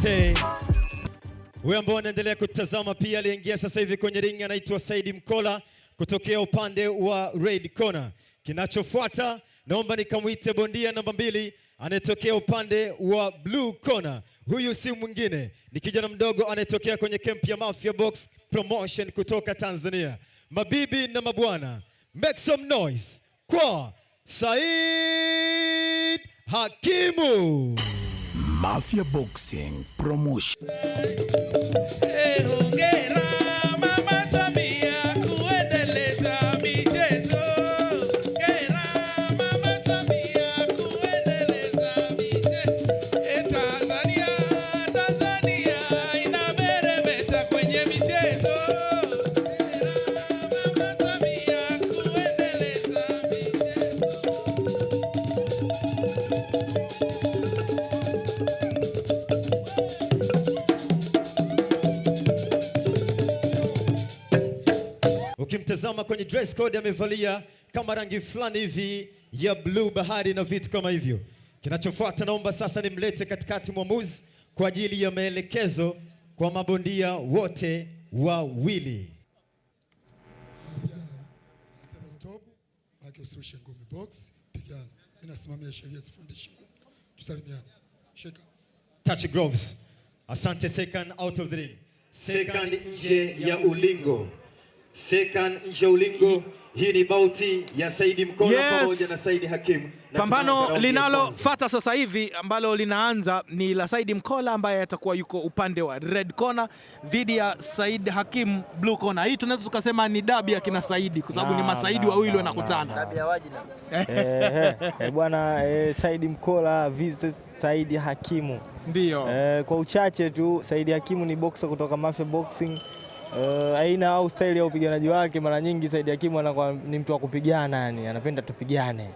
Asante. Huyo ambao anaendelea kutazama pia aliingia sasa hivi kwenye ring anaitwa Saidi Mkola kutokea upande wa red corner. Kinachofuata naomba nikamwite bondia namba 2 anayetokea upande wa blue corner. Huyu si mwingine, ni kijana mdogo anayetokea kwenye camp ya Mafia Box Promotion kutoka Tanzania. Mabibi na mabwana, make some noise kwa Said Hakimu. Mafia Boxing Promotion. Eh, hongera Mama Samia kuendeleza michezo. Hongera Mama Samia kuendeleza michezo. Eh, Tanzania, Tanzania inameremeta kwenye michezo. Hongera Mama Samia kuendeleza michezo. Ukimtazama kwenye dress code amevalia kama rangi fulani hivi ya blue bahari na vitu kama hivyo. Kinachofuata naomba sasa nimlete katikati mwamuzi kwa ajili ya maelekezo kwa mabondia wote wawili. Pigana. Sema stop, maana usirushe ngumi. Box, pigana. Mimi nasimamia sheria, sifundishi ngumi. Tusalimiane. Shake hands. Touch gloves. Asante. Second out of the ring. Second nje ya ulingo. Second nje ya ulingo. Hii ni bauti ya Saidi Mkola pamoja na Saidi Hakimu. Na Pambano tunaanza raundi ya kwanza. linalofuata sasa hivi ambalo linaanza ni la Saidi Mkola ambaye atakuwa yuko upande wa red corner dhidi ya Said Hakim blue corner. Hii tunaweza tukasema ni dabi ya kina Saidi kwa sababu ni Masaidi wawili wanakutana. Dabi ya wajina. Bwana, Saidi Mkola vs Saidi Hakimu. Ndio. Kwa uchache tu, Saidi Hakimu ni boxer kutoka Mafia Boxing. Aina au style ya upiganaji wake, mara nyingi Saidi Hakimu anakuwa ni mtu wa kupigana, yani anapenda tupigane.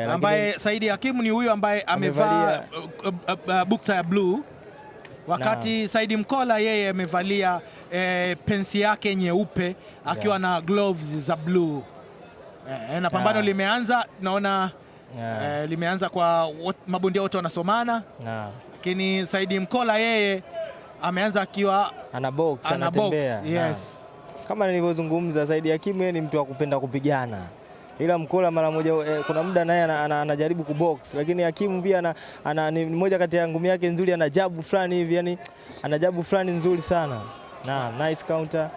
Ambaye Saidi Hakimu ni huyu ambaye amevaa bukta ya blue wakati Saidi Mkola yeye amevalia pensi yake nyeupe akiwa na gloves za blue. Na pambano limeanza, naona limeanza kwa mabondia wote wanasomana, lakini Saidi Mkola yeye ameanza akiwa ana box, ana box, anatembea. Yes. Kama nilivyozungumza, Saidi Hakimu yeye ni mtu wa kupenda kupigana, ila Mkola mara moja kuna muda naye anajaribu kubox, lakini Hakimu pia ni moja kati ya ngumi yake nzuri, ana jabu fulani hivi, yani ana jabu fulani nzuri sana na nice counter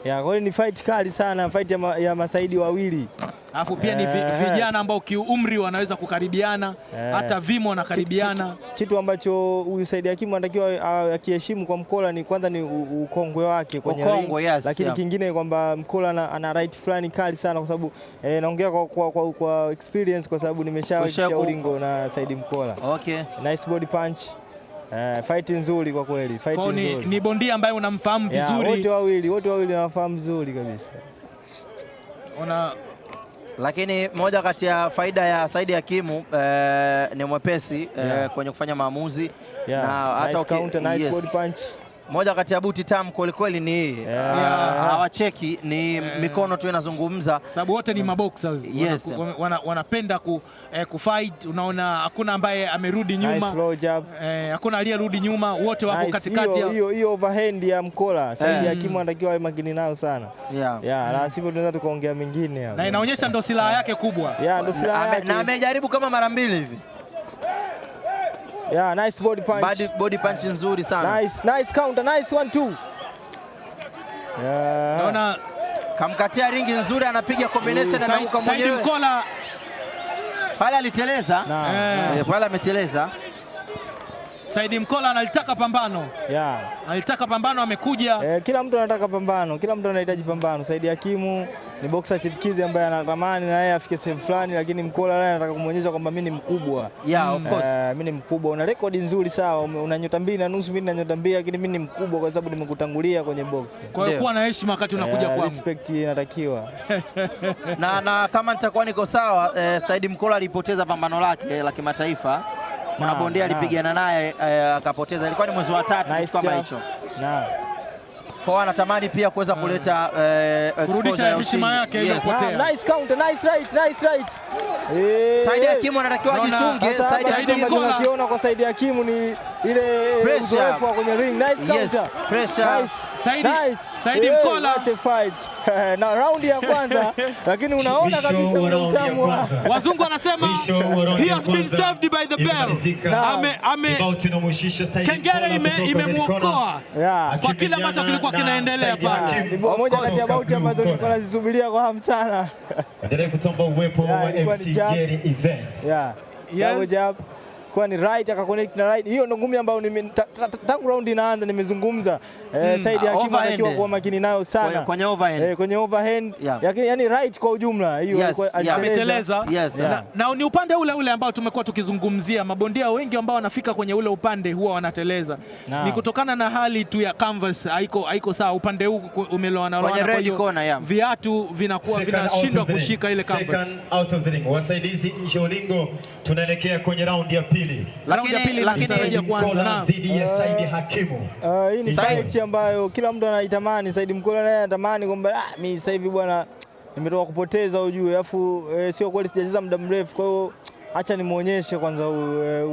ya, kwa hiyo ni fight kali sana, fight ya Masaidi wawili. Alafu pia ni vijana ambao kiumri wanaweza kukaribiana, hata vimo wanakaribiana. Kitu ambacho huyu Saidi Hakimu anatakiwa akiheshimu kwa Mkola ni kwanza ni ukongwe wake kwenye Ukongwe, ring. Yes, lakini kingine kwamba Mkola ana right fulani kali sana kwa sababu naongea kwa experience kwa sababu nimeshawahi ulingo na Saidi Mkola. Nice body punch. Fight nzuri kwa kweli, fight Kwao nzuri. ni bondia ambaye unamfahamu vizuri. Wote wawili nawafahamu vizuri kabisa. Lakini moja kati ya faida ya Saidi Hakimu ni mwepesi kwenye kufanya maamuzi na hata Nice counter, nice body punch. Moja kati ya buti tamu kwelikweli ni hii. Hawacheki, ni mikono tu inazungumza. Sababu wote ni maboxers. Wanapenda kufight. Unaona hakuna ambaye amerudi nyuma. Nice low jab. Hakuna aliyerudi nyuma, wote wako Nice. katikati Hiyo overhand ya Mkola, Saidi Hakimu anatakiwa awe makini nayo sana. Yeah, la sivyo tunaweza tukaongea mengine hapa. Na inaonyesha ndo silaha yake kubwa. Yeah, ndo silaha yake. Na amejaribu kama mara mbili hivi. Yeah, nice body punch. Body punch nzuri sana. Nice, nice counter, nice 1-2. Yeah. Naona kamkatia ringi nzuri, anapiga combination, anaanguka Saidi mwenyewe. Mkola pale aliteleza. Pale ameteleza. Saidi Mkola analitaka pambano. Analitaka pambano, amekuja. Kila mtu anataka pambano, kila mtu anahitaji pambano. Saidi Hakimu ni boxer chipkizi ambaye anatamani na yeye afike sehemu fulani, lakini Mkola naye anataka kumuonyesha kwamba mimi ni mkubwa. Yeah, of course. Mimi ni mkubwa. Una rekodi nzuri sawa, una nyota 2.5, mimi na nyota 2, lakini mimi ni mkubwa kwa sababu nimekutangulia kwenye box. Kwa hiyo kuwa na heshima wakati unakuja kwangu. Respect inatakiwa. Na kama nitakuwa niko sawa, Saidi Mkola alipoteza pambano lake la kimataifa. Kuna bondia alipigana naye akapoteza, ilikuwa ni mwezi wa tatu, Nice kitu kama job. hicho. Kwa anatamani pia kuweza kuleta Kurudisha exposure ya heshima ushindi. yake iliyopotea. Nice counter, nice right, nice right. Saidi Hakimu anatakiwa Naona ajichunge. Sasa Saidi hapa Hakimu kitu ambacho nakiona kwa Saidi Hakimu ni ile Pressure. uzoefu wa kwenye ring. Nice Yes, counter. pressure. Nice. Saidi- Nice. Saidi Hey, Mkola. what a fight. Na raundi ya kwanza, lakini unaona Mwisho kabisa wa ule raundi ya utamu wa kwanza. Wazungu wanasema Mwisho wa raundi he ya has been kwanza saved by the bell. imemalizika. Ame Ni bout inayomhusisha Saidi kengele Mkola kutoka Red imemuokoa Corner. Yeah. kwa kile ambacho Akimenyana kilikuwa na kinaendelea Saidi pale. Hakim Ni moja kati ya kutoka bauti ambazo Blue nilikuwa Corner. nazisubiria kwa hamu sana. Endelea kutamba uwepo Yeah, wa ilikuwa MC ni jab. Jerry Event. Yeah. Yes. Double jab. Kwa ni right akaconnect na right. Hiyo ndo ngumi ambayo tangu round inaanza nimezungumza. Saidi Hakimu Overhand. anatakiwa kuwa makini nayo sana. Kwenye overhand. Kwenye overhand. Yeah. Lakini yani right kwa ujumla hiyo Yes, alikuwa yeah. aliteleza. Ameteleza. Yes, Yeah. Na ni upande ule ule ambao tumekuwa tukizungumzia, mabondia wengi ambao wanafika kwenye ule upande huwa wanateleza. Naam. Ni kutokana na hali tu ya canvas haiko sawa, upande huu umeloana Kwenye loana, kwa red hiyo corner, yeah. viatu vinakuwa Second out vinashindwa of the ring. kushika ile canvas. Second out of the ring. Wasaidizi nje ya ulingo, tunaelekea kwenye raundi ya pili. Raundi ya pili Lakini- inatarajia Saidi kuanza. Mkola Naam. dhidi ya Saidi Hakimu. Hii ni Saidi. fight ambayo kila mtu anaitamani. Saidi Mkola naye anatamani kwamba mimi sasa hivi bwana nimetoka kupoteza ujue, alafu sio kweli sijacheza muda mrefu, kwa hiyo acha nimuonyeshe kwanza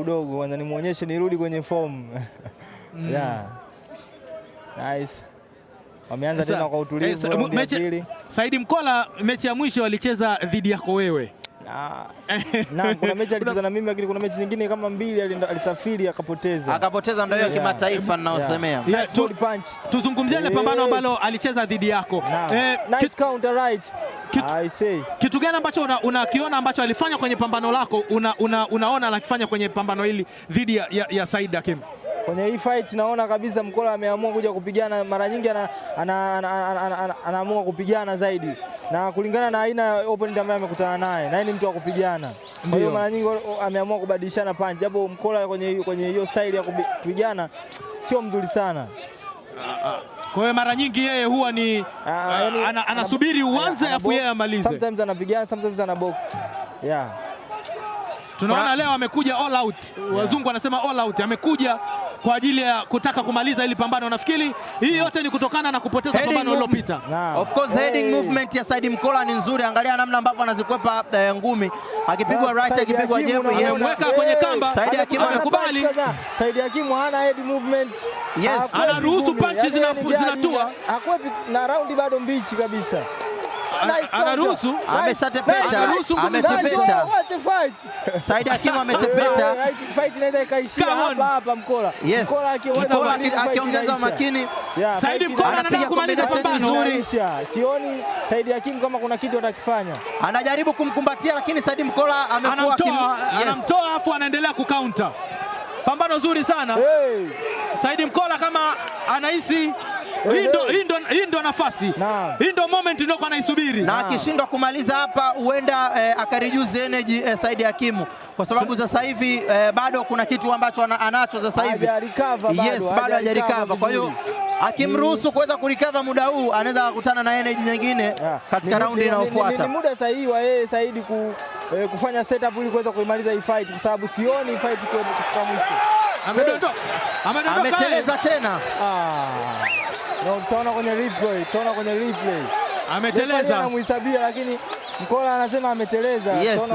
udogo kwanza nimuonyeshe nirudi kwenye form. Yeah. Nice. Wameanza tena kwa utulivu raundi ya pili. Saidi Mkola mechi ya mwisho alicheza dhidi yako wewe. Na kuna mechi alicheza na mimi, lakini kuna mechi nyingine kama mbili alisafiri akapoteza. Akapoteza ndio hiyo kimataifa ninaosemea. Yeah, Nice body punch. Tuzungumzie ile pambano ambalo alicheza dhidi yako. Nice counter right. I say. Kitu gani ambacho unakiona ambacho alifanya kwenye pambano lako unaona anakifanya kwenye pambano hili dhidi ya Said Hakim? Kwenye hii fight naona kabisa Mkola ameamua kuja kupigana. Mara nyingi anaamua kupigana zaidi, na kulingana na aina ya opponent ambaye amekutana naye, naye ni mtu wa kupigana. Kwa hiyo mara nyingi ameamua kubadilishana punch, japo Mkola kwenye hiyo style ya kupigana sio mzuri sana. Kwa hiyo mara nyingi yeye huwa ni Yani, anasubiri uanze afu yeye amalize. Sometimes anapigana, sometimes ana box. Yeah. Tunaona leo amekuja all out. Wazungu wanasema all out. Amekuja kwa ajili ya kutaka kumaliza ili pambano. Nafikiri hii yote ni kutokana na kupoteza pambano lililopita. Of course, heading movement ya Saidi Mkola ni nzuri. Angalia namna ambavyo anazikwepa ngumi. Akipigwa right, akipigwa jab, yes. Amemweka kwenye kamba. Saidi Hakimu amekubali. Saidi Hakimu hana head movement. Yes. Anaruhusu punches zinatua. Hakwepi na raundi bado mbichi kabisa. Anaruhusu. Ameshatepeta. Ametepeta. What a fight. Saidi Hakimu ametepeta. Fight inaweza ikaishia hapa hapa Mkola. Yes. Mkola akiongeza umakini. Saidi Mkola anataka kumaliza pambano. Nzuri. Sioni Saidi Hakimu kama kuna kitu atakifanya. Anajaribu kumkumbatia lakini Saidi Mkola amekuwa anamtoa afu anaendelea kucounter. Pambano zuri sana. Hey. Saidi Mkola kama anahisi hii ndo nafasi, hii ndo moment ndio anaisubiri, na akishindwa kumaliza hapa huenda akareduce energy Saidi Hakimu, kwa sababu sasa hivi bado kuna kitu ambacho anacho sasa hivi. Yes, bado hajarecover. Kwa hiyo akimruhusu kuweza kurecover muda huu anaweza kukutana na energy nyingine katika raundi inayofuata. Ni muda sahihi wa yeye Saidi kufanya setup ili kuweza kuimaliza hii fight, kwa sababu sioni fight kufika mwisho. Amedondoka. Ameteleza tena. No, tutaona kwenye replay, tutaona kwenye replay. Ameteleza. Anamhesabia lakini Mkola anasema ameteleza. Yes,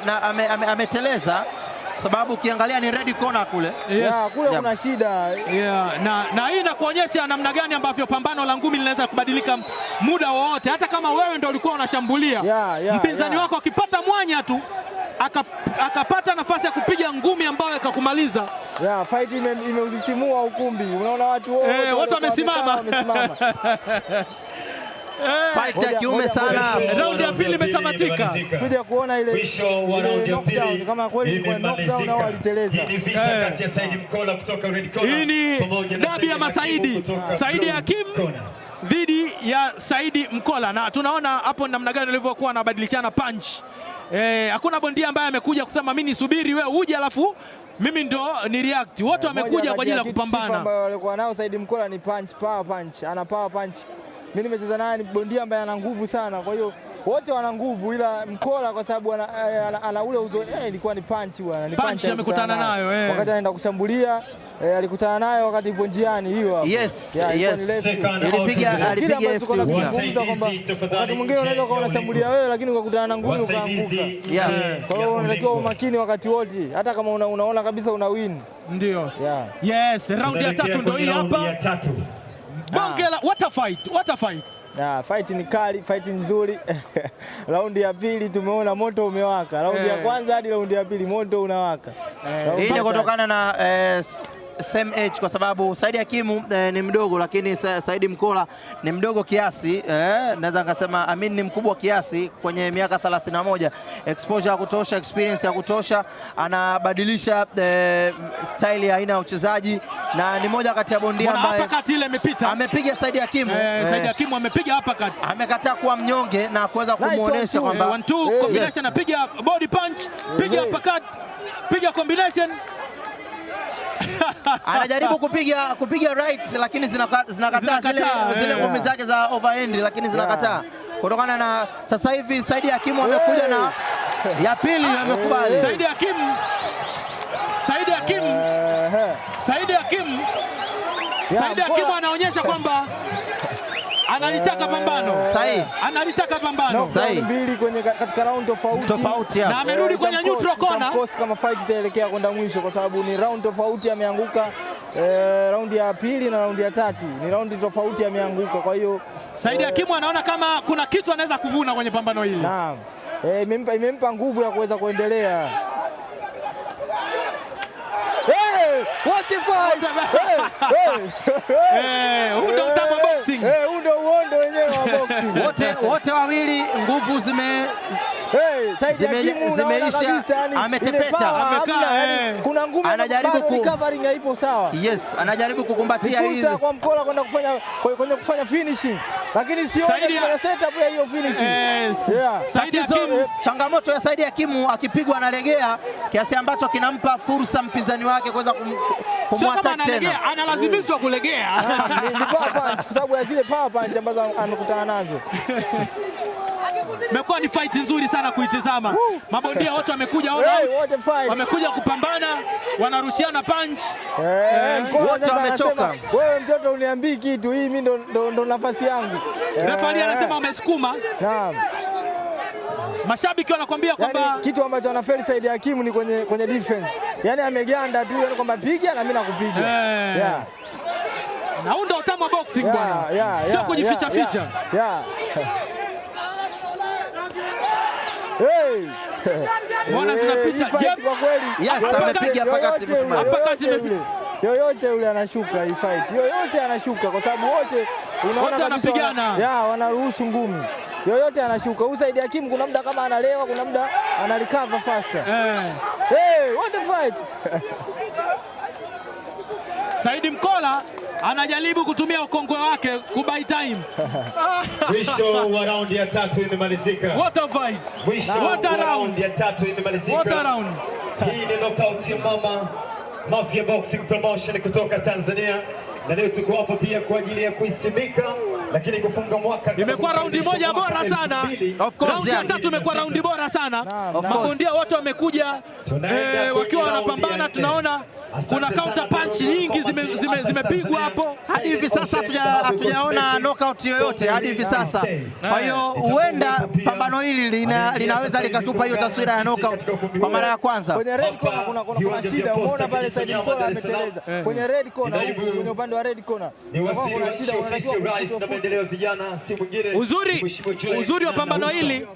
na ameteleza sababu ukiangalia ni red corner kule. Yes. Yeah, kule kuna shida. Yeah, na hii inakuonyesha namna gani ambavyo pambano la ngumi linaweza kubadilika muda wowote, hata kama wewe ndio ulikuwa unashambulia. Mpinzani wako akipata mwanya tu akapata nafasi ya kupiga ngumi ambayo ikakumaliza. Yeah, fight imeusisimua ukumbi. Unaona watu wote watu wamesimama. Fight ya kiume sana. Raundi ya pili imetamatika. Kuja kuona ile mwisho wa raundi ya pili kama kweli ilikuwa knockdown au aliteleza. Hii ni vita kati ya Saidi Mkola kutoka Red Corner. Hii ni dabi ya Masaidi. Saidi Hakim dhidi ya Saidi Mkola, na tunaona hapo namna gani walivyokuwa wanabadilishana punch. Hakuna bondia ambaye amekuja kusema mimi nisubiri wewe uje alafu mimi ndo ni react. Wote wamekuja kwa ajili ya kupambana. Ambayo walikuwa nao Saidi Mkola ni punch, power punch. Ana power punch. Mimi nimecheza naye, ni bondia ambaye ana nguvu sana. Kwa hiyo Wote wana nguvu, ila Mkola kwa sababu ana ule uzo, ilikuwa ni punch bwana, ni Punch amekutana nayo, eh. Wakati anaenda kushambulia, alikutana nayo wakati ipo njiani hiyo hapo. Yes, Yeah, ilikuwa yes. ni left. Second Ilipiga out of the ring. Kile alipiga ambacho left tulikuwa hook. tunazungumza kwamba Wasaidizi, wakati mwingine unaweza ukawa unashambulia wewe lakini ukakutana na ngumi ukaanguka. Wasaidizi Yeah. nje Kwa hiyo ya unatakiwa ulingo. umakini wakati wote, hata kama unaona kabisa una win. Ndio. Yeah. Yes, raundi ya Tunaelekea tatu ndio kwenye hii raundi hapa. ya tatu. Bonge la what a fight, what a fight. Yeah, fight ni kali, fight ni nzuri. Raundi ya pili tumeona moto umewaka. Raundi ya kwanza hadi raundi ya pili moto unawaka. Raundi Hii ya ni tatu. kutokana na same age kwa sababu Saidi Hakimu ni mdogo lakini Saidi Mkola ni mdogo kiasi, naweza nikasema Amin ni mkubwa kiasi kwenye miaka 31, exposure ya kutosha, experience ya kutosha, anabadilisha style ya aina ya uchezaji na ni moja kati ya bondia Mbona ambaye uppercut ile imepita. amepiga Saidi Hakimu Saidi Hakimu amepiga uppercut. amekataa kuwa mnyonge na kuweza Nice kumuonesha one, two. kwamba One two combination, Yes. apiga body punch, piga uppercut, piga combination. Anajaribu kupiga right lakini zinakataa zile, Zinakataa, zile ngumi zake za overhand lakini zinakataa kutokana na sasa hivi Saidi Hakimu amekuja na ya pili amekubali. Saidi Hakim, Saidi Hakim, Saidi Hakim, Saidi Hakim anaonyesha kwamba analitaka pambano. Sahihi. Analitaka pambano. Knockdown Sahihi. mbili kwenye katika round tofauti. Tofauti hapo. Na amerudi kwenye neutral corner. Itamcost kama fight itaelekea kwenda mwisho kwa sababu ni round tofauti ameanguka, raundi ya pili na raundi ya tatu ni raundi tofauti ameanguka. Kwa hiyo Saidi Hakimu anaona kama kuna kitu anaweza kuvuna kwenye pambano hili. Naam, imempa nguvu ya kuweza kuendelea. Hey, what a fight! Hey, hey, Eh, huu ndio utamu wa boxing. Huu ndio uondo wenyewe wa boxing. Wote wawili nguvu zime Hey, Saidi Hakimu unaona zimeisha, kabisa, yani, ametepeta. ile power Amekaa, hamna, yani, kuna ngumi Anajaribu bado recovering haipo sawa. Yes, anajaribu Ni kukumbatia fursa hizi. kwa Mkola kwenda kufanya kwenye kufanya finishing, lakini sioni kufanya setup ya hiyo finishing. Yes. Yeah. Saidi Tatizo, Hakimu changamoto ya Saidi Hakimu akipigwa analegea kiasi ambacho kinampa fursa mpinzani wake kuweza Sio kama kumwattack tena. analegea, analazimishwa kulegea. Ni power punch kwa sababu ya zile power punch ambazo amekutana nazo. Imekuwa ni fight nzuri sana kuitizama. Mabondia wote wamekuja all Hey, out. what a fight. Wamekuja kupambana, wanarushiana punch. Mkola Wote sasa wamechoka. anasema, wewe mtoto uniambii kitu, hii mimi ndo nafasi yangu. Referee anasema umesukuma. Naam. Mashabiki wanakuambia kwamba Yani, kitu ambacho anafeli Saidi Hakimu ni kwenye defense. Yani ameganda tu, yani kwamba piga na mimi nakupiga. Yeah. Na huu ndio utamu wa boxing bwana. Yeah, Sio kujificha ficha. Yeah. Hey. Mbona zinapita? Hii fight Jab. kwa kweli. Yes, Yoyote- amepiga uppercut yoyote yule, Uppercut yoyote yule. Yoyote yule anashuka hii fight. Yoyote anashuka kwa sababu wote unaona Wote kabisa wanapigana. Wanaruhusu ngumi. Yoyote anashuka. Huyu Saidi Hakimu kuna muda kama analewa, kuna muda ana recover faster. Hey, what a fight. Saidi Mkola anajaribu kutumia ukongwe wake kubuy time. Mwisho wa raundi ya tatu imemalizika. What a fight. Mwisho What a wa round. raundi ya tatu imemalizika. What a round. Hii ni knockout ya mama Mafia Boxing Promotion kutoka Tanzania, na leo tuko hapa pia kwa ajili ya kuisimika, lakini kufunga mwaka. Imekuwa raundi moja bora sana. Of course, Raundi ya yeah. tatu imekuwa raundi bora sana. Of course. Mabondia wote wamekuja Tunaenda kwenye wakiwa raundi ya wanapambana. nne. Tunaona Asante kuna sana counter punch Morogoro nyingi Pharmacy, Asas zimepigwa Tanzania. hapo. Hadi hivi sasa hatujaona knockout yoyote hadi hivi sasa. Kwa hiyo huenda pambano hili linaweza likatupa hiyo taswira ya knockout kwa mara ya kwanza. Kwenye red corner kuna shida. Umeona pale Saidi Mkola ameteleza. Kwenye red corner huku, kwenye upande wa red corner. Ni Kuna waziri wa nchi shida, ofisi ya unatakiwa Rais na maendeleo ya vijana, si mwingine Uzuri, Mheshimiwa Joel uzuri wa pambano hili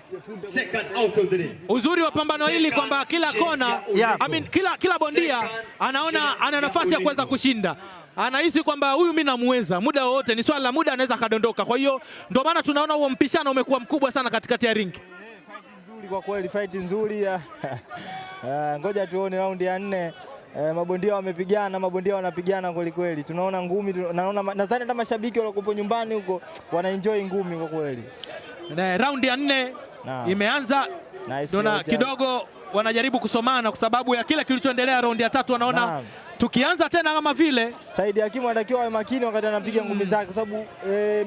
Second out of the ring. uzuri wa pambano hili kwamba kila kona Yeah. I mean, kila bondia anaona ana nafasi ya kuweza kushinda, anahisi kwamba huyu mimi namuweza muda wowote, ni swala la muda, anaweza akadondoka. Kwa hiyo ndio maana tunaona huo mpishano umekuwa mkubwa sana katikati ya ringi. Nzuri kwa kweli, fight nzuri ya. Ngoja tuone raundi ya nne. Mabondia wamepigana, mabondia wanapigana kweli kweli. Tunaona ngumi, naona nadhani hata mashabiki waliokuwa nyumbani huko wana enjoy ngumi kwa kweli. Na raundi ya nne Naam. imeanza. Nice Tunaona yote. kidogo wanajaribu kusomana kwa sababu ya kile kilichoendelea raundi ya tatu, wanaona Naam. Tukianza tena kama vile Saidi Hakimu anatakiwa awe makini wakati anapiga ngumi zake, kwa sababu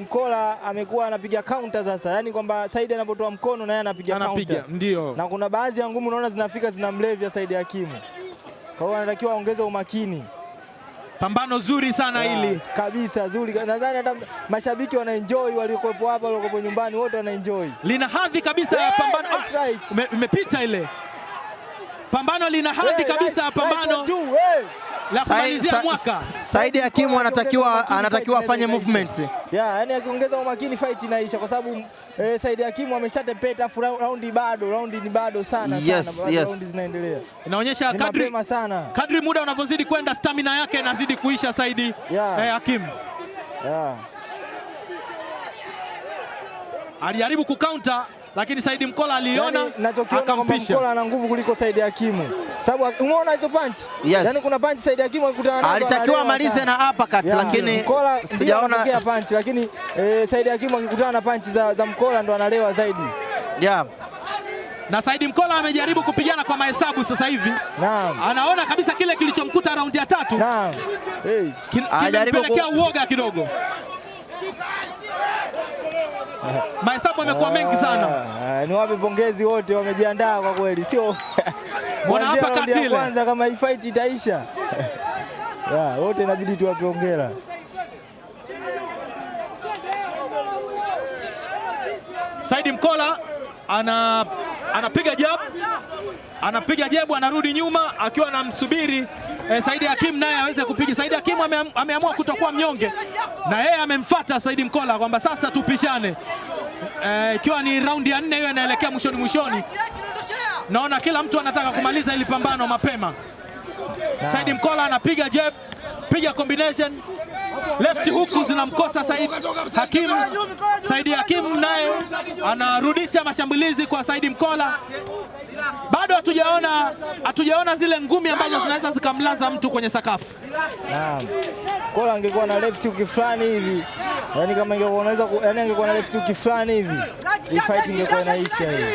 Mkola amekuwa anapiga counter sasa, yaani kwamba Saidi anapotoa mkono na yeye anapiga anapiga counter. Ndio. Na kuna baadhi ya ngumi unaona zinafika zinamlevya Saidi Hakimu. Kwa hiyo anatakiwa aongeze umakini. Pambano zuri sana hili. Kabisa zuri. Nadhani hata mashabiki wanaenjoy, waliokuwepo hapa, waliokuwepo nyumbani wote wanaenjoy. Lina hadhi kabisa ya pambano. Nice right. Imepita ile. Pambano lina hadhi kabisa ya pambano Nice one too, hey. La kumalizia mwaka. Saidi Hakimu anatakiwa afanye movements. Yeah, yani akiongeza umakini fight inaisha kwa sababu Saidi Hakimu ameshatepeta, afu raundi bado, raundi ni bado sana sana, raundi zinaendelea. Inaonyesha Ni kadri mapema sana. Kadri muda unavyozidi kwenda stamina yake inazidi kuisha Saidi Hakimu. Alijaribu kucounter lakini Saidi Mkola aliona Yani, nachokiona kwamba akampisha. Mkola ana nguvu kuliko Saidi Hakimu. Sababu umeona hizo punch? Yes. Yaani kuna punch Saidi Hakimu akikutana nazo Alitakiwa analewa amalize sana. na uppercut, lakini Mkola ndio sijaona anapokea punch, lakini Saidi Hakimu akikutana na punch za Mkola ndo analewa zaidi. Na Saidi Mkola amejaribu kupigana kwa mahesabu sasa hivi. Anaona kabisa kile kilichomkuta raundi ya tatu. Hey. Anajaribu Kimempelekea uoga kidogo. Mahesabu yamekuwa mengi sana. Niwape pongezi wote, wamejiandaa kwa kweli. Sio Mbona kuanzia hapa raundi ya katile? kwanza kama hii fight itaisha. Yeah, wote inabidi tuwape hongera. Saidi Mkola anapiga jab, anapiga jab, anarudi nyuma akiwa anamsubiri Saidi Hakim naye aweze kupiga. Saidi Hakim ameamua kutokuwa mnyonge na yeye amemfuata Saidi Mkola kwamba sasa tupishane. Ikiwa ni raundi ya 4 hiyo inaelekea mwishoni mwishoni. Naona kila mtu anataka kumaliza ili pambano mapema. Saidi Mkola anapiga jab, piga combination. Left hook zinamkosa Said Hakim. Saidi Hakim naye anarudisha mashambulizi kwa Saidi Mkola. Bado hatujaona zile ngumi ambazo zinaweza zikamlaza mtu kwenye sakafu. Naam. Mkola angekuwa na left hook fulani hivi. Yaani kama ingekuwa unaweza yaani angekuwa na left hook fulani hivi, hii fight ingekuwa inaisha hiyo.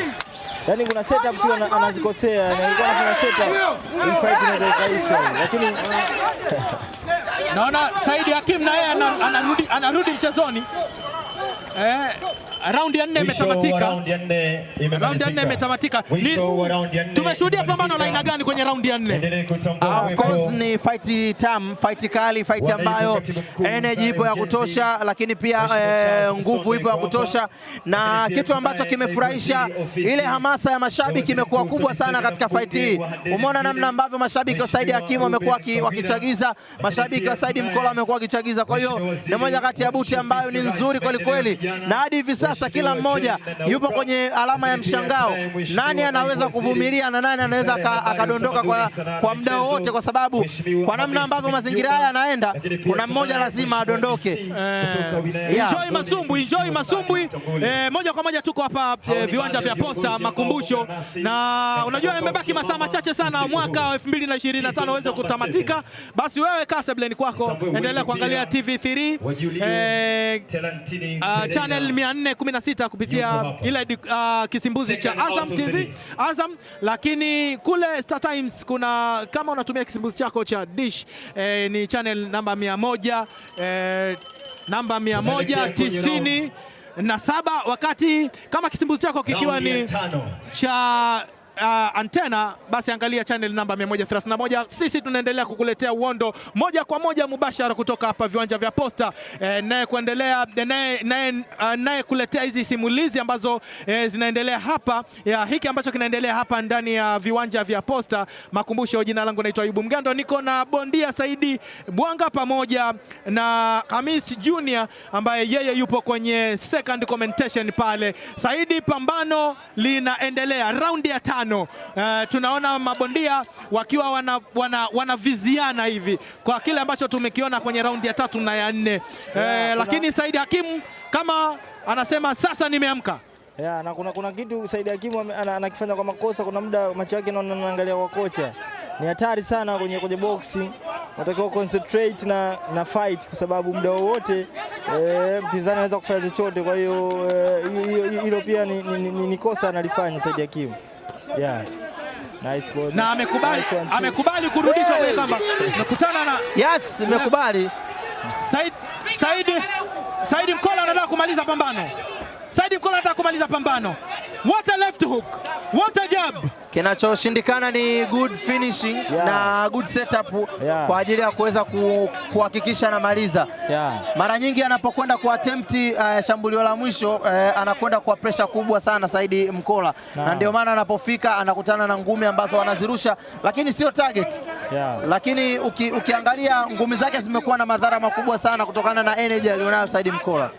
Yaani kuna setup tu anazikosea, yaani angekuwa anafanya setup, hii fight inaweza ikaisha hiyo. Lakini naona Saidi Hakim na yeye anarudi mchezoni. Raundi ya 4 Mwisho wa imetamatika. raundi ya 4 Raundi ya 4 imetamatika. Mwisho wa raundi ya 4 Tumeshuhudia pambano la aina gani kwenye raundi ya 4? Endelee kutambua Of course ni fight tam, fight kali, fight ambayo energy ipo ya kutosha, lakini pia nguvu ipo ya kutosha, na kitu ambacho kimefurahisha ile hamasa ya mashabiki imekuwa kubwa sana katika fight hii. Umeona namna ambavyo mashabiki wa Saidi Hakimu wamekuwa wakichagiza, mashabiki wa Saidi Mkola wamekuwa wakichagiza. Kwa hiyo ni moja kati ya buti ambayo ni nzuri kweli kweli, na hadi hivi sasa kila mmoja yupo kwenye alama ya mshangao, nani anaweza kuvumilia na nani anaweza akadondoka kwa muda wowote, kwa sababu kwa namna ambavyo mazingira haya yanaenda, kuna mmoja lazima adondoke. Enjoy Masumbwi, enjoy Masumbwi. Moja kwa moja tuko hapa viwanja vya Posta Makumbusho, na unajua imebaki masaa machache sana mwaka wa 2025 uweze kutamatika. Basi wewe kaa sebleni kwako, endelea kuangalia TV3 channel 416 kupitia ile kisimbuzi cha Azam TV, Azam. Lakini kule Star Times kuna, kama unatumia kisimbuzi chako cha dish ni channel namba 100, namba 197, wakati kama kisimbuzi chako kikiwa ni cha antena, basi angalia channel namba 131. Sisi tunaendelea kukuletea uondo moja kwa moja mubashara kutoka hapa viwanja vya Posta, naye kuendelea naye kuletea hizi simulizi ambazo zinaendelea hapa, ya hiki ambacho kinaendelea hapa ndani ya viwanja vya Posta Makumbusho. Jina langu naitwa Ayubu Mgando, niko na bondia Saidi Bwanga pamoja na Hamis Junior ambaye yeye yupo kwenye second commentation pale. Saidi, pambano linaendelea raundi ya 5. Tunaona mabondia wakiwa wanaviziana hivi kwa kile ambacho tumekiona kwenye raundi ya 3 na ya 4. Lakini Saidi Hakim kama anasema sasa nimeamka. Yeah, na kuna kitu Saidi Hakim anakifanya kwa makosa. Kuna muda macho yake naona anaangalia kwa kocha. Ni hatari sana kwenye boxing. Unatakiwa concentrate na fight kwa sababu muda wowote mpinzani anaweza kufanya chochote. Kwa hiyo hilo pia ni kosa analifanya Saidi Hakim. Yeah. Nice body. Na amekubali, Nice one, two. amekubali kurudishwa kwenye kamba. Amekutana na Yes, imekubali. Said Mkola anataka kumaliza pambano. Said Mkola anataka kumaliza pambano. What a left hook. What a jab. Kinachoshindikana ni good finishing na good setup kwa ajili ya kuweza kuhakikisha anamaliza. Mara nyingi anapokwenda ku attempt shambulio la mwisho anakwenda kwa pressure kubwa sana Saidi Mkola, na ndio maana anapofika anakutana na ngumi ambazo anazirusha, lakini sio target. Lakini ukiangalia ngumi zake zimekuwa na madhara makubwa sana kutokana na energy alionayo Saidi Mkola.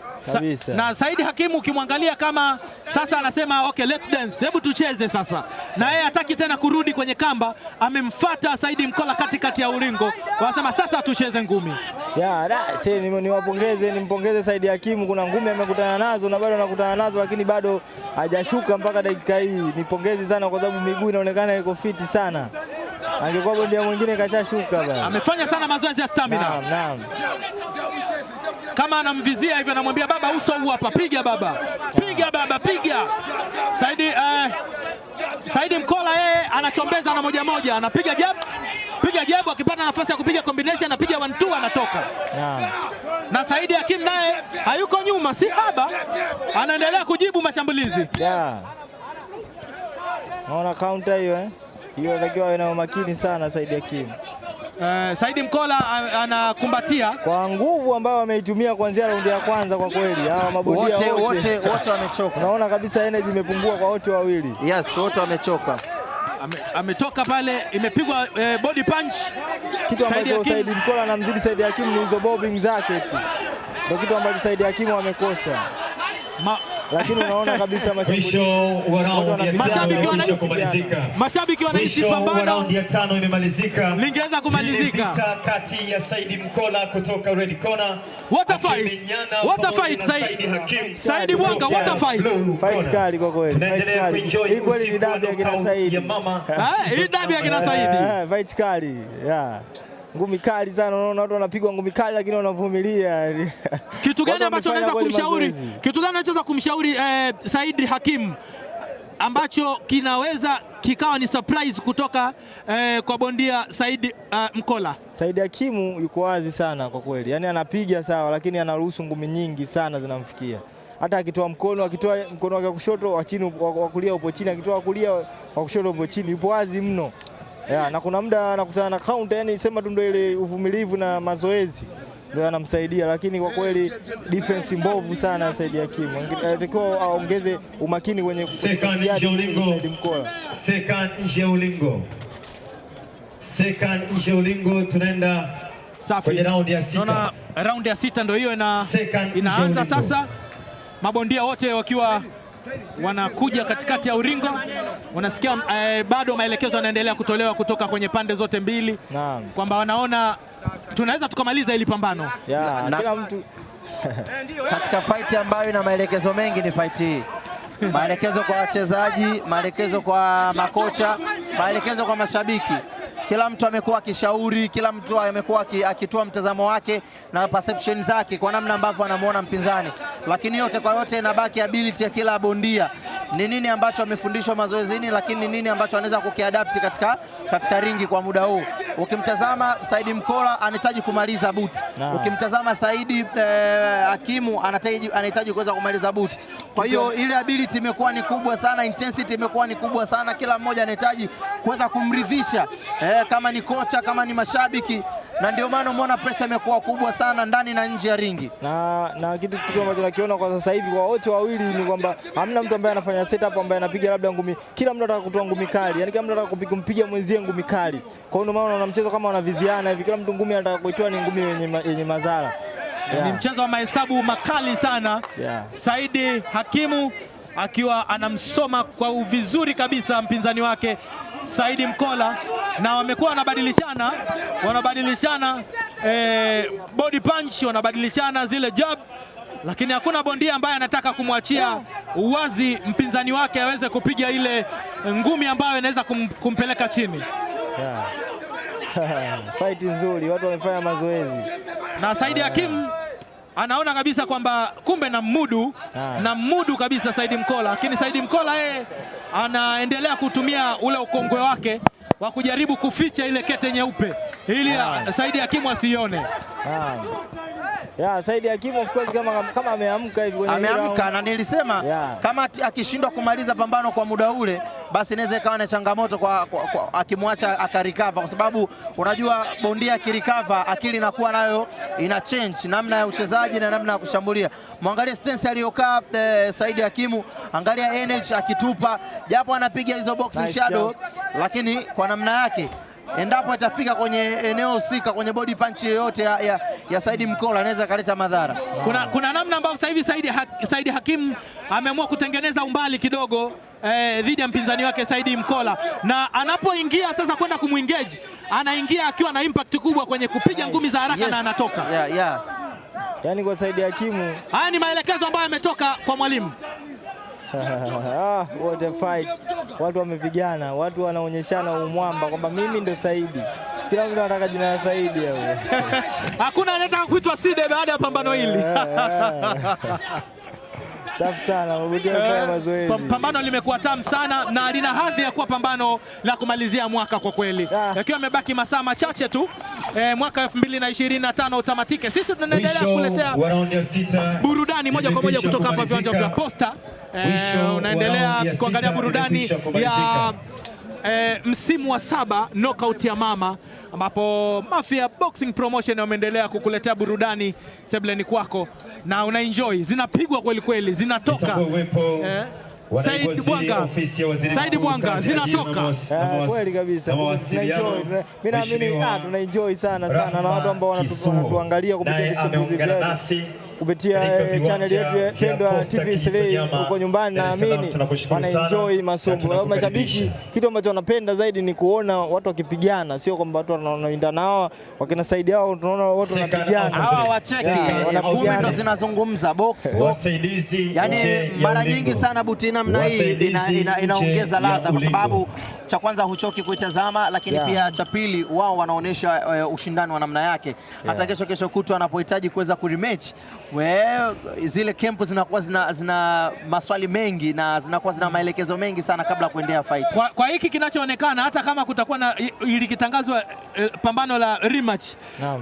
Na Saidi Hakimu ukimwangalia kama sasa anasema okay, let's dance, hebu tucheze sasa, na yeye hataki tena kurudi kwenye kamba, amemfuata Saidi Mkola katikati ya ulingo, wanasema sasa tucheze ngumi. Ya, da, si, niwapongeze, nimpongeze Saidi Hakimu, kuna ngumi amekutana nazo na bado anakutana nazo, lakini bado hajashuka mpaka dakika hii. Nipongeze sana kwa sababu miguu inaonekana iko fiti sana. Angekuwa bondia mwingine kashashuka bana. Amefanya sana mazoezi ya stamina. Naam, naam. Kama anamvizia hivyo, anamwambia baba, uso huu hapa, piga baba, piga baba, piga. Saidi Mkola yeye anachombeza na moja moja, anapiga jab, piga jab, akipata nafasi ya kupiga combination anapiga 1-2 anatoka. Naam. Na Saidi Hakim naye hayuko nyuma, si haba, anaendelea kujibu mashambulizi. Yeah. Naona counter hiyo eh. Hiyo inatakiwa awe na umakini sana Saidi Hakim. Saidi Mkola anakumbatia kwa nguvu ambayo wameitumia kuanzia raundi ya kwanza. Kwa kweli hawa mabondia wote wamechoka. Unaona kabisa energy imepungua kwa wote wawili. Yes, wote wamechoka. Ametoka pale, imepigwa body punch. Kitu Saidi ambacho Hakim. Saidi Mkola anamzidi Saidi Hakim ni hizo bobbing zake tu. Ndio kitu ambacho Saidi Hakim amekosa. Lakini unaona kabisa Mwisho wa raundi ya tano imekwisha kumalizika. Mashabiki wanahisi Mwisho wa pambano raundi ya tano imemalizika. lingeweza kumalizika. Hii ni vita kati ya Saidi Mkola kutoka Red Corner. What a fight. Akimenyana What a pamoja fight, na Said. Saidi Hakim Saidi Bwanga, what a fight. Blue Fight Corner. kali kwa kweli. Tunaendelea Fight kali. kuenjoy Hii kweli ni usiku wa dabi ya kina knockout Saidi. ya mama. Hii dabi ya kina Saidi. Fight kali. Yeah. Ngumi kali sana, unaona watu wanapigwa ngumi kali lakini wanavumilia. Kitu gani Watu ambacho wamefanya unaweza kweli kumshauri? mazoezi. Kitu gani unachoweza kumshauri Said Hakim ambacho kinaweza kikawa ni surprise kutoka kwa bondia Said Mkola? Saidi Hakimu yuko wazi sana kwa kweli, yaani anapiga sawa, lakini anaruhusu ngumi nyingi sana zinamfikia. Hata akitoa mkono, akitoa mkono wake wa kushoto wa chini, wa kulia upo chini, akitoa wa kulia wa kushoto upo chini, yupo wazi mno. Ya, na kuna muda anakutana na counter, yani sema tu ndio ile uvumilivu na mazoezi ndio anamsaidia, lakini kwa kweli defense mbovu sana Saidi Hakimu. Anatakiwa aongeze umakini kwenye Second nje ya ulingo. Saidi Mkola. Second nje ya ulingo. Second nje ya ulingo, tunaenda Safi. kwenye raundi ya sita. Naona raundi ya sita ndio hiyo Second nje ya inaanza ulingo. sasa, mabondia wote wakiwa wanakuja katikati ya ulingo, unasikia bado maelekezo yanaendelea kutolewa kutoka kwenye pande zote mbili kwamba wanaona tunaweza tukamaliza hili pambano. Kila mtu Katika fight ambayo ina maelekezo mengi ni fight hii. Maelekezo kwa wachezaji, maelekezo kwa makocha, maelekezo kwa mashabiki. Kila mtu amekuwa akishauri, kila mtu amekuwa akitoa mtazamo wake na perception zake kwa namna ambavyo anamuona mpinzani, lakini yote kwa yote inabaki ability ya kila bondia, ni nini ambacho amefundishwa mazoezini, lakini ni nini ambacho anaweza kukiadapt katika ringi kwa muda huu. Ukimtazama Saidi Mkola anahitaji kumaliza buti, ukimtazama Saidi Hakimu anahitaji kuweza kumaliza buti. Kwa hiyo ile ability imekuwa ni kubwa sana, intensity imekuwa ni kubwa sana, kila mmoja anahitaji kuweza kumridhisha kama ni kocha, kama ni mashabiki, na ndio maana umeona pressure imekuwa kubwa sana ndani na nje ya ringi. Na kitu ambacho nakiona kwa sasa hivi kwa wote wawili ni kwamba hamna mtu ambaye anafanya setup ambaye anapiga labda ngumi. Kila mtu anataka kutoa ngumi kali, yani kila mtu anataka kumpiga mwenzie ngumi kali. Kwa hiyo ndio maana unaona mchezo kama wanaviziana hivi, kila mtu ngumi anataka kuitoa ni ngumi yenye madhara. Ni mchezo wa mahesabu makali sana. Saidi Hakimu akiwa anamsoma kwa uvizuri kabisa mpinzani wake Saidi Mkola, na wamekuwa wanabadilishana body punch, wanabadilishana zile jab, lakini hakuna bondia ambaye anataka kumwachia uwazi mpinzani wake aweze kupiga ile ngumi ambayo inaweza kumpeleka chini. Fight nzuri, watu wamefanya mazoezi. Na Saidi Hakim Anaona kabisa kwamba kumbe na mudu kabisa Saidi Mkola, lakini Saidi Mkola yeye anaendelea kutumia ule ukongwe wake wa kujaribu kuficha ile kete nyeupe ili Saidi Hakimu asione. Yeah, Saidi Hakimu of course kama ameamka hivi kwenye ameamka, na nilisema kama akishindwa kumaliza pambano kwa muda ule basi inaweza ikawa na changamoto kwa akimwacha akarecover, kwa sababu unajua bondia akirecover akili inakuwa nayo ina change namna ya uchezaji na namna ya kushambulia. Mwangalie stance aliyokaa Saidi Hakimu, angalia energy akitupa, japo anapiga hizo boxing Nice shadow jump. Lakini kwa namna yake endapo atafika kwenye eneo husika kwenye body punch yoyote ya Saidi Mkola anaweza kaleta madhara. Kuna namna ambavyo sasa hivi Saidi Hakimu ameamua kutengeneza umbali kidogo dhidi ya mpinzani wake Saidi Mkola, na anapoingia sasa kwenda kumuengage, anaingia akiwa na impact kubwa kwenye kupiga ngumi za haraka na anatoka. Yani kwa Saidi Hakimu, haya ni maelekezo ambayo yametoka kwa mwalimu. What a fight. Watu wamepigana, watu wanaonyeshana umwamba kwamba mimi ndo Saidi. Kila mtu anataka jina la Saidi hapo. Hakuna anayetaka kuitwa Side baada ya pambano hili. Safi sana, mabondia wamefanya mazoezi. Pambano limekuwa tamu sana na lina hadhi ya kuwa pambano la kumalizia mwaka kwa kweli. Yakiwa yamebaki masaa machache tu mwaka 2025 utamatike. Sisi tunaendelea kuletea burudani moja kwa moja kutoka hapa viwanja vya Posta. Unaendelea kuangalia burudani ya msimu wa 7 knockout ya mama, ambapo Mafia Boxing Promotion wameendelea kukuletea burudani sebleni kwako na una enjoy. Zinapigwa kweli kweli, zinatoka. Said Bwanga zinatoka. Kweli kabisa. Mimi naamini tuna enjoy sana sana na watu ambao wanatuangalia kupitia kupitia channel yetu ya Pendwa TV3 huko nyumbani, naamini wana enjoy masumbu. Mashabiki kitu ambacho wanapenda zaidi ni kuona watu wakipigana, sio kwamba watu wanainda nao wakina Saidi hao, tunaona watu wanapigana. Hawa wacheki ngumi ndo zinazungumza box box. Yani mara nyingi sana buti namna hii inaongeza ladha kwa sababu cha kwanza huchoki kuitazama, lakini pia cha pili wao wanaonesha ushindani wa namna yake. Hata kesho kutwa anapohitaji kuweza kurematch, zile camp zinakuwa zina maswali mengi na zinakuwa zina maelekezo mengi sana kabla kuendea fight. Kwa hiki kinachoonekana, hata kama kutakuwa na ilikitangazwa pambano la rematch,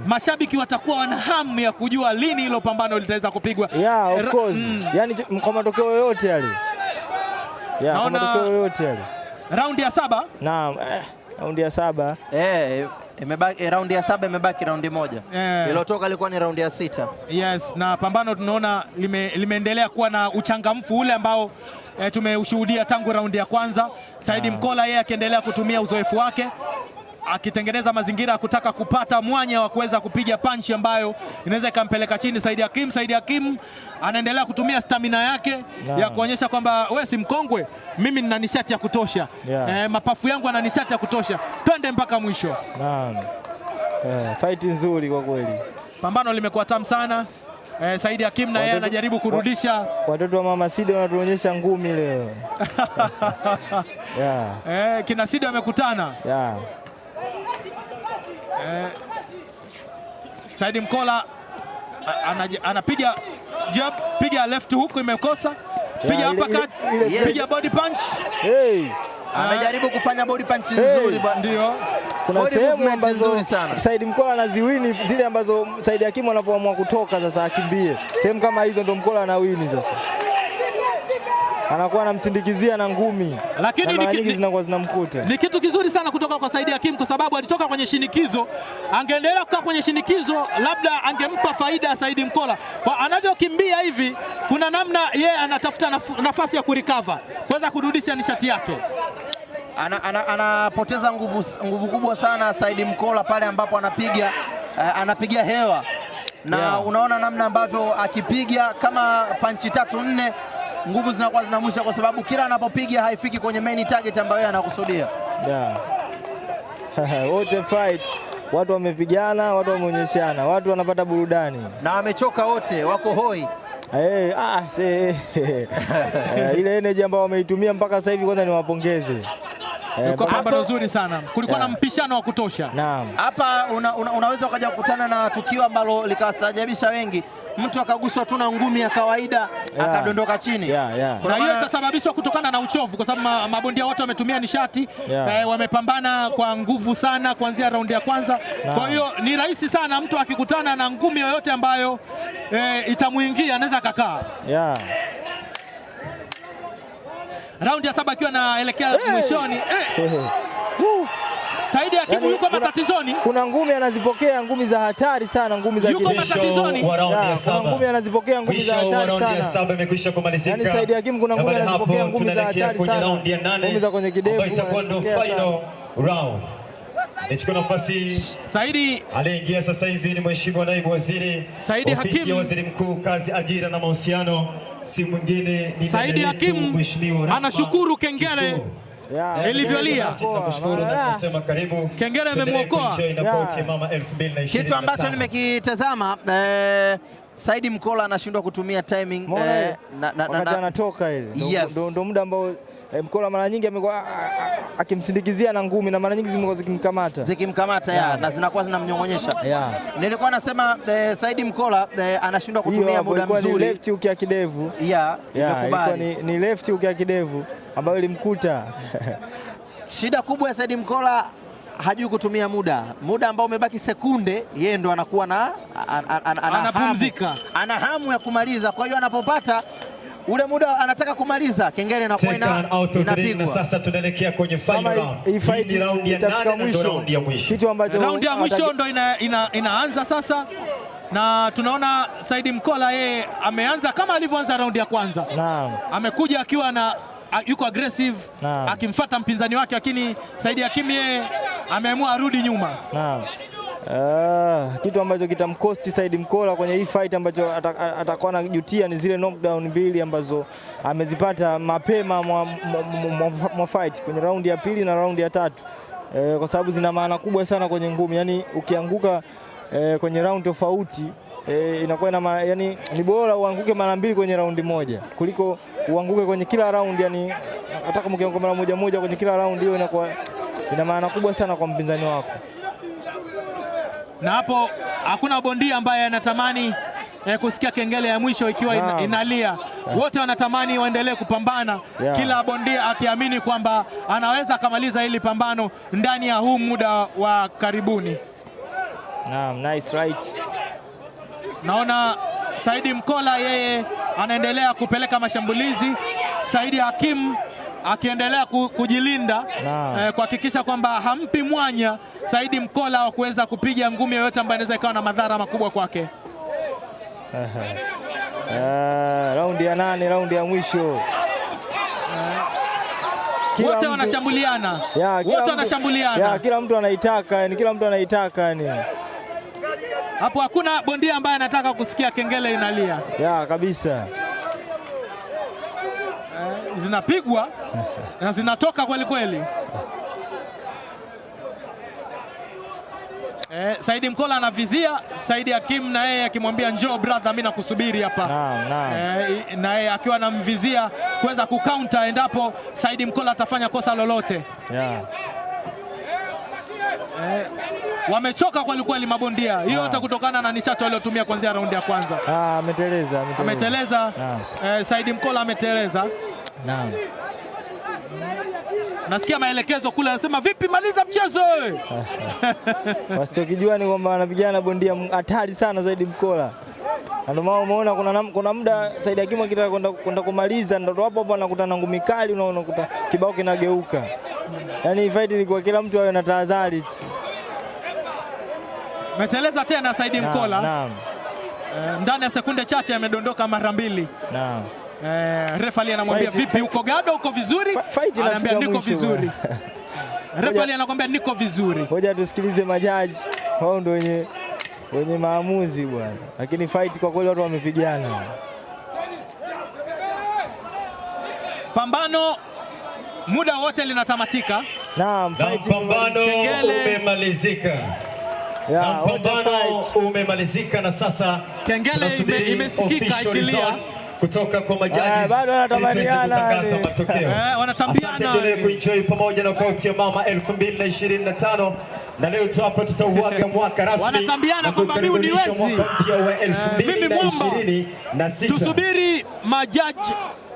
mashabiki watakuwa wana hamu ya kujua lini hilo pambano litaweza kupigwa. Yeah, of course. Yani kwa matokeo yoyote yale. Yeah, kwa matokeo yoyote yale. Raundi ya 7. Naam, raundi ya 7. Imebaki raundi ya 7, imebaki raundi moja. Iliyotoka ilikuwa ni raundi ya 6. Yes, na pambano tunaona limeendelea kuwa na uchangamfu ule ambao tumeushuhudia tangu raundi ya kwanza. Saidi Mkola yeye akiendelea kutumia uzoefu wake akitengeneza mazingira ya kutaka kupata mwanya wa kuweza kupiga punch ambayo inaweza ikampeleka chini Saidi Hakim. Saidi Hakim anaendelea kutumia stamina yake ya kuonyesha kwamba wewe si mkongwe, mimi nina nishati ya kutosha. Mapafu yangu yana nishati ya kutosha, twende mpaka mwisho. Naam. Fight nzuri kwa kweli. Pambano limekuwa tamu sana. Saidi Hakim na yeye anajaribu kurudisha. Watoto wa Mama Sidi wanatuonyesha ngumi leo. Kina Sidi wamekutana. Saidi Mkola anapiga jab, piga left hook imekosa, piga uppercut, piga body punch. Amejaribu kufanya body punch nzuri bwana. Ndio. Kuna sehemu ambazo Saidi Mkola anaziwini zile ambazo Saidi Hakimu anapoamua kutoka sasa akimbie. Sehemu kama hizo ndo Mkola anawini sasa. Anakuwa anamsindikizia na ngumi. Lakini nyingi zinakuwa zinamkuta. Ni kitu kizuri sana kutoka kwa Saidi Hakim kwa sababu alitoka kwenye shinikizo. Angeendelea kukaa kwenye shinikizo labda angempa faida Saidi Mkola. Kwa anavyokimbia hivi kuna namna yeye anatafuta nafasi ya kurecover, kuweza kurudisha nishati yake. Anapoteza nguvu kubwa sana Saidi Mkola pale ambapo anapiga hewa. Na unaona namna ambavyo akipiga kama panchi 3-4 nguvu zinakuwa zinamwisha kwa sababu kila anapopiga haifiki kwenye main target ambayo yeye anakusudia. What a fight. Watu wamepigana, watu wameonyeshana, watu wanapata burudani. Na wamechoka wote, wako hoi. Ile energy ambayo wameitumia mpaka sasa hivi kwanza niwapongeze. Ilikuwa pambano zuri sana. Kulikuwa na mpishano wa kutosha. Naam. Hapa unaweza ukaja kukutana na tukio ambalo likawastajabisha wengi. Mtu akaguswa tu na ngumi ya kawaida akadondoka chini. Na hiyo itasababishwa kutokana na uchovu kwa sababu mabondia wote wametumia nishati, wamepambana kwa nguvu sana kuanzia raundi ya kwanza. Kwa hiyo ni rahisi sana mtu akikutana na ngumi yoyote ambayo itamuingia anaweza akakaa. Raundi ya 7 ikiwa naelekea mwishoni. Saidi Hakimu yuko matatizoni. Kuna ngumi anazipokea, ngumi za hatari sana, ngumi za yuko matatizoni. Kuna ngumi anazipokea, ngumi za hatari sana. Raundi ya 7 imekwisha kumalizika. Yaani Saidi Hakimu kuna ngumi anazipokea, ngumi za hatari sana. Raundi ya 8 ngumi za kwenye kidevu itakuwa ndio final round. Nichukue nafasi Saidi aliyeingia sasa hivi ni Mheshimiwa Naibu Waziri Saidi Ofisi Hakimu ya Waziri Mkuu, Kazi, Ajira na Mahusiano, si mwingine ni Saidi Hakimu anashukuru kengele ilivyolia. Kengele imemwokoa. Kitu ambacho nimekitazama Saidi Mkola anashindwa kutumia timing wakati anatoka ile. Ndio muda ambao Mkola mara nyingi amekuwa akimsindikizia na ngumi na mara nyingi zimekuwa zikimkamata. Na zinakuwa zinamnyong'onyesha. Nilikuwa nasema Saidi Mkola anashindwa kutumia muda mzuri. Ni left hook ya kidevu. Imekubali. Ni left hook ya kidevu ambayo ilimkuta. Shida kubwa ya Saidi Mkola hajui kutumia muda. Muda ambao umebaki sekunde, yeye ndo anakuwa na anapumzika. Ana hamu ya kumaliza. Kwa hiyo anapopata ule muda anataka kumaliza, kengele inakuwa inapigwa. Na sasa tunaelekea kwenye final round. Hii ni round ya 8 na ndio round ya mwisho. Kitu ambacho round ya mwisho ndo inaanza sasa. Na tunaona Saidi Mkola yeye ameanza kama alivyoanza round ya kwanza. Naam. Amekuja akiwa na yuko aggressive akimfuata mpinzani wake, lakini Saidi Hakimu yeye ameamua arudi nyuma. Naam. Kitu ambacho kitamkosti Saidi Mkola kwenye hii fight ambacho atakuwa anajutia ni zile knockdown mbili ambazo amezipata mapema mwa fight kwenye raundi ya pili na raundi ya tatu. Kwa sababu zina maana kubwa sana kwenye ngumi. Yaani ukianguka kwenye round tofauti inakuwa ina, yani ni bora uanguke mara mbili kwenye raundi moja kuliko uanguke kwenye kila round. Yani hata kama ukianguka mara moja moja kwenye kila round, hiyo inakuwa ina maana kubwa sana kwa mpinzani wako. Na hapo hakuna bondia ambaye anatamani kusikia kengele ya mwisho ikiwa inalia. Wote wanatamani waendelee kupambana. Kila bondia akiamini kwamba anaweza akamaliza hili pambano ndani ya huu muda wa karibuni. Naam, nice right. Naona Saidi Mkola yeye anaendelea kupeleka mashambulizi, Saidi Hakimu akiendelea kujilinda kuhakikisha kwamba hampi mwanya Saidi Mkola wa kuweza kupiga ngumi yoyote ambayo inaweza ikawa na madhara makubwa kwake. Raundi ya 8, raundi ya mwisho. Wote wanashambuliana. Wote wanashambuliana. Kila mtu anaitaka, yani kila mtu anaitaka yani. Hapo hakuna bondia ambaye anataka kusikia kengele inalia. Kabisa. Zinapigwa na zinatoka kweli kweli. Saidi Mkola anavizia, Saidi Hakimu na yeye akimwambia njoo brother, mimi nakusubiri hapa. Naam. Na yeye akiwa anamvizia kuweza kucounter endapo Saidi Mkola atafanya kosa lolote. Wamechoka kweli kweli mabondia. Hiyo yote kutokana na nishati waliotumia kuanzia raundi ya kwanza. Ameteleza. Saidi Mkola ameteleza. Naam. Nasikia maelekezo kule, anasema vipi, maliza mchezo wewe. Wasichokijua ni kwamba anapigana bondia hatari sana Saidi Mkola. Ndio maana umeona kuna muda Saidi Hakimu akitaka kwenda kumaliza ndio hapo hapo anakutana ngumi kali, unaona kibao kinageuka. Yaani fight ilikuwa kila mtu awe na tahadhari. Ameteleza tena Saidi Mkola. Naam. Ndani ya sekunde chache amedondoka mara mbili. Naam. Refali anamwambia vipi, uko gado, uko vizuri? Anamwambia niko vizuri. Refali anakuambia niko vizuri. Ngoja tusikilize majaji. Wao ndio wenye maamuzi bwana. Lakini fight kwa kweli watu wamepigana. Pambano muda wote linatamatika. Naam, fight pambano umemalizika. Na pambano umemalizika na sasa kengele imesikika ikilia kutoka kwa majaji Bado wanatamaniana kutangaza yani. matokeo. Wanatambiana. Asante, tuendelee kuenjoy pamoja na knockout ya mama 2025 na leo tu hapa tutauaga mwaka rasmi Wanatambiana na kwamba mimi kukaribisha uniwezi. mwaka mpya wa Mimi mwamba. 2026. Tusubiri majaji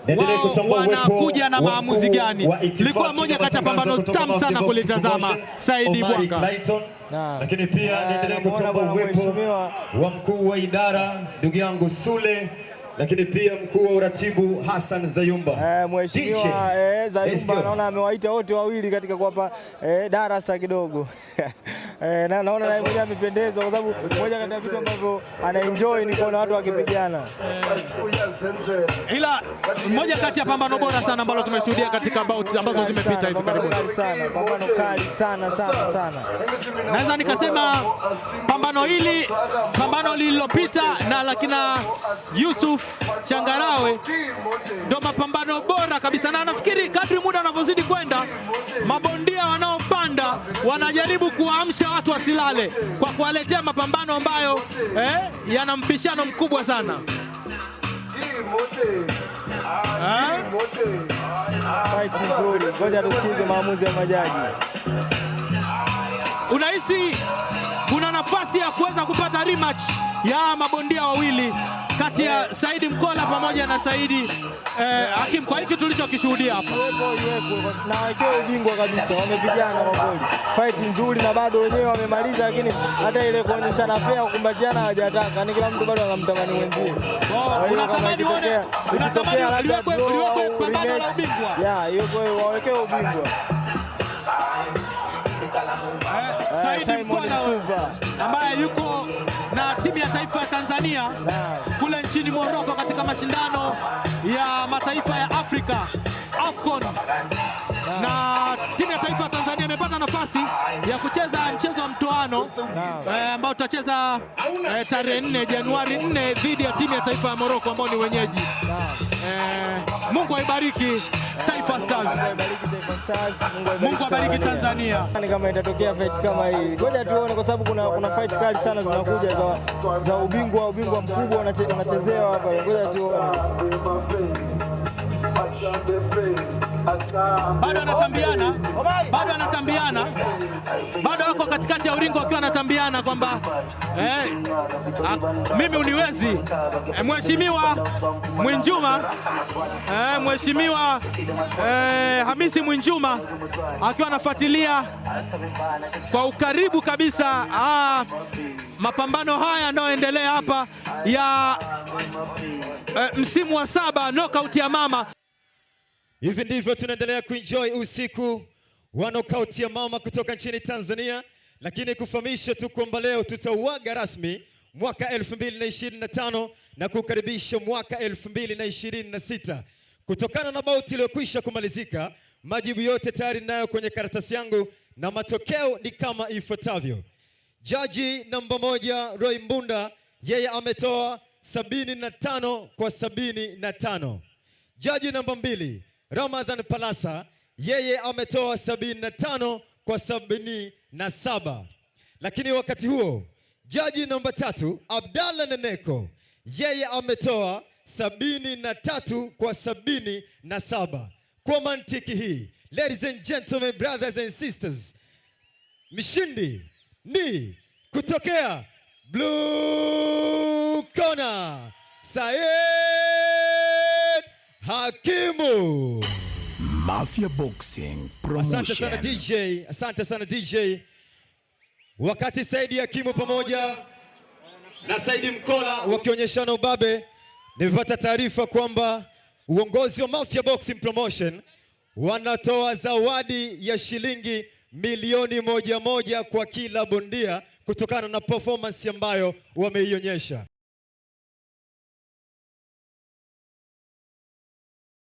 Niendelee wao kutambua uwepo wanakuja na wa maamuzi mkuu gani. wa itifaki Ilikuwa moja na kati ya matangazo pambano kutoka tamu Mafia sana Boxing kulitazama. Promotion, Saidi Omari Bwanga. Clayton. Naam. Lakini pia niendelee Namuona kutambua bwana uwepo mheshimiwa. wa mkuu wa idara ndugu yangu Sule, lakini pia mkuu wa uratibu Hassan Zayumba. Mheshimiwa DJ, let's Zayumba go. naona amewaita wote wawili katika kuwapa darasa kidogo. Na naona naye mwenyewe amependezwa kwa sababu moja kati ya vitu ambavyo anaenjoy ni kuona watu wakipigana. Ila moja kati ya pambano bora sana ambalo tumeshuhudia katika bouts ambazo zimepita hivi Pambano karibuni. kali sana, pambano kali sana sana sana. Naweza nikasema pambano hili, pambano lililopita na la kina Yusuf Changarawe ndo mapambano bora kabisa, na nafikiri kadri muda unavyozidi kwenda, mabondia wanaopanda wanajaribu kuwaamsha watu wasilale kwa kuwaletea mapambano ambayo yana mpishano mkubwa sana. Eh? Fight nzuri. Ngoja tusikize maamuzi ya majaji. Unahisi kuna nafasi ya kuweza kupata rematch ya mabondia wawili kati ya Saidi Mkola pamoja na Saidi Hakim kwa hiki tulichokishuhudia hapa? Iwepo, iwepo na wawekewe ubingwa kabisa, wamepigana kwa kweli, fight nzuri na bado wenyewe wamemaliza, lakini hata ile kuonyeshana fair, kukumbatiana hawajataka, ni kila mtu bado anamtamani mwenzie. Kwa hiyo kama Unatamani uone, unatamani ikitokea labda liwekwe draw liwekwe au pambano la rematch, ubingwa. yeah, iwekwe, wawekewe ubingwa. Saidi Simon Mkola Msuva. ambaye yuko na timu ya taifa ya Tanzania kule nchini Morocco katika mashindano ya mataifa ya Afrika AFCON, na timu ya taifa ya Tanzania imepata nafasi ya kucheza mchezo wa mtoano ambao tutacheza tarehe 4 Januari 4 dhidi ya timu ya taifa ya Morocco ambao ni wenyeji. Mungu aibariki Taifa Stars. Mungu aibariki Taifa Stars, Mungu abariki Tanzania. Ni kama itatokea fight kama hii, ngoja tuone, kwa sababu kuna fight kali sana zinakuja za ubingwa mkubwa unachezewa hapa. Ngoja tuone. Bado anatambiana, bado anatambiana, bado wako katikati ya ulingo wakiwa anatambiana kwamba mimi uniwezi. Mheshimiwa Mwinjuma, Mheshimiwa Hamisi Mwinjuma akiwa anafuatilia kwa ukaribu kabisa mapambano haya yanayoendelea hapa ya msimu wa 7 knockout ya mama. Hivi ndivyo tunaendelea kuenjoy usiku wa knockout ya mama kutoka nchini Tanzania, lakini kufahamisha tu kwamba leo tutauaga rasmi mwaka 2025 na kukaribisha mwaka 2026. Kutokana na bout iliyokwisha kumalizika, majibu yote tayari nayo kwenye karatasi yangu na matokeo ni kama ifuatavyo. Jaji namba 1 Roy Mbunda yeye ametoa 75 kwa 75. Jaji namba 2 Ramadhan Palasa yeye ametoa 75 kwa 77. Lakini wakati huo jaji namba 3 Abdalla Neneko yeye ametoa 73 kwa 77. Kwa mantiki hii, ladies and gentlemen, brothers and sisters, mshindi ni kutokea Blue Corner, Said Hakimu. Mafia Boxing Asante sana Promotion. DJ, asante sana DJ. Wakati Saidi Hakimu pamoja na Saidi Mkola wakionyeshana ubabe, nimepata taarifa kwamba uongozi wa Mafia Boxing Promotion wanatoa zawadi ya shilingi milioni 1 1 kwa kila bondia kutokana na performance ambayo wameionyesha.